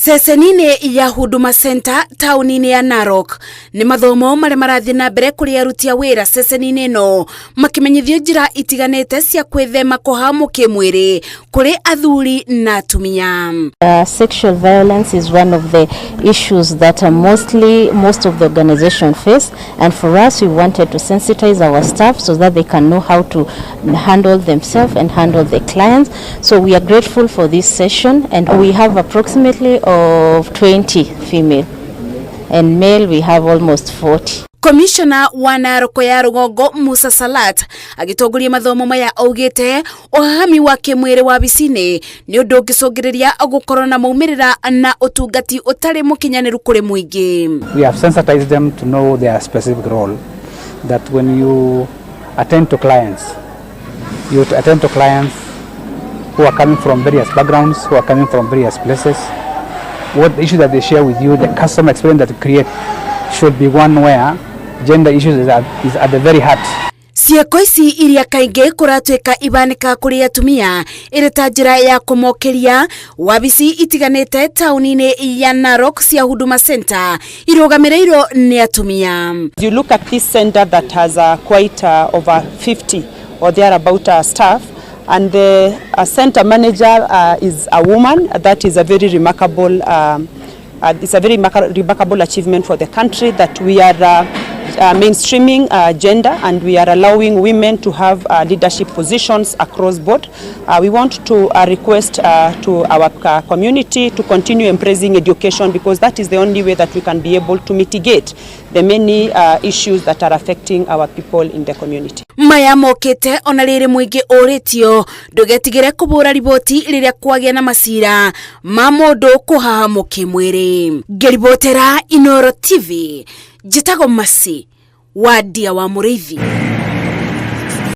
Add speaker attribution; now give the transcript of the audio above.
Speaker 1: Ceceni-inĩ ya Huduma Center taũni-inĩ ya Narok nĩ mathomo marĩa marathiĩ na mbere kũrĩ aruti a wĩra ceceni-inĩ ĩno makĩmenyithio njĩra itiganĩte cia kwĩthema kũhamwo kĩmwĩrĩ kũrĩ athuri na atumia.
Speaker 2: Sexual violence is one of the issues that mostly most of the organization face, and for us, we wanted to sensitize our staff so that they can know how to handle themselves and handle the clients. So we are grateful for this session, and we have approximately of 20 female, and male we have almost 40.
Speaker 1: Komishona wa Naroko ya Rũgongo Musa Salat agĩtongoria mathomo maya augĩte ũhahami wa kĩmwĩrĩ wabici-inĩ nĩ ũndũ ũngĩcũngĩrĩria gũkorwo na maumĩrĩra na ũtungati ũtarĩ mũkinyanĩru kũrĩ mũingĩ.
Speaker 3: We have sensitized them to know their specific role, that when you attend to clients, you attend to clients who are coming from various backgrounds, who are coming from various places. What the issue that they share with you, the customer experience that you create should be one where gender issues is at the very heart.
Speaker 1: Ciĩko ici iria kaingĩ kũratuĩka ibanĩka kũrĩ atumia ĩrĩ ta njĩra ya kũmokĩria wabici itiganĩte taũni-inĩ ya Narok cia Huduma Center irũgamĩrĩirwo nĩ atumia.
Speaker 4: You look at this center that has quite over 50 or thereabout staff, and the center manager is a woman. That is a very remarkable, it's a very remarkable achievement for the country that we are mainstreaming gender and we are allowing women to have leadership positions across board. We want to request to our community to continue embracing education, because that is the only way that we can be able to mitigate the many issues that are affecting our people in the community.
Speaker 1: Maya mokĩte ona rĩrĩ mũingĩ ũrĩtio ndũgetigĩre kũbũra riboti rĩrĩa kwagĩa na macira ma mũndũ kũhahamwo kĩmwĩrĩ. Ngĩribotera Inoro TV, njĩtagwo Masi Wandia wa Mũrĩithi.